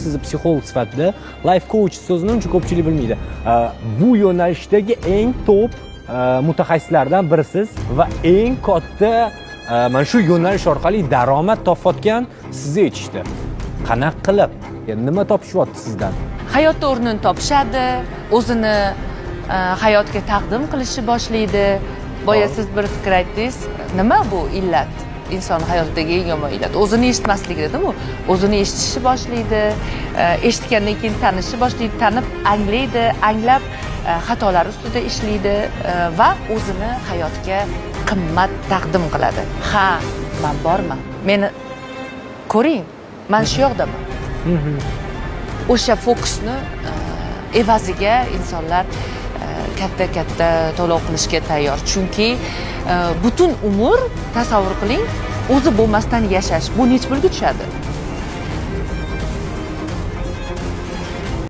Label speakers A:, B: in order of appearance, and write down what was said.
A: Sizni psixolog sifatida, life coach so'zini uncha ko'pchilik bilmaydi. Bu yo'nalishdagi eng top mutaxassislardan birisiz va eng katta mana shu yo'nalish orqali daromad topayotgan sizni aytishdi. Qanaqa qilib? Yani nima topishyapti sizdan?
B: Hayotda o'rnini topishadi, o'zini hayotga taqdim qilishni boshlaydi. Boya siz bir fikr aytdingiz, nima bu illat, inson hayotidagi eng yomon illat o'zini eshitmasligi dedimu. O'zini eshitishni boshlaydi, eshitgandan keyin tanishni boshlaydi, tanib anglaydi, anglab xatolar ustida ishlaydi va o'zini hayotga qimmat taqdim qiladi. Ha, man borman, meni ko'ring, man shu yoqdaman. O'sha fokusni evaziga insonlar katta katta to'lov qilishga tayyor, chunki butun umr, tasavvur qiling, o'zi bo'lmasdan yashash, bu nechi pulga tushadi?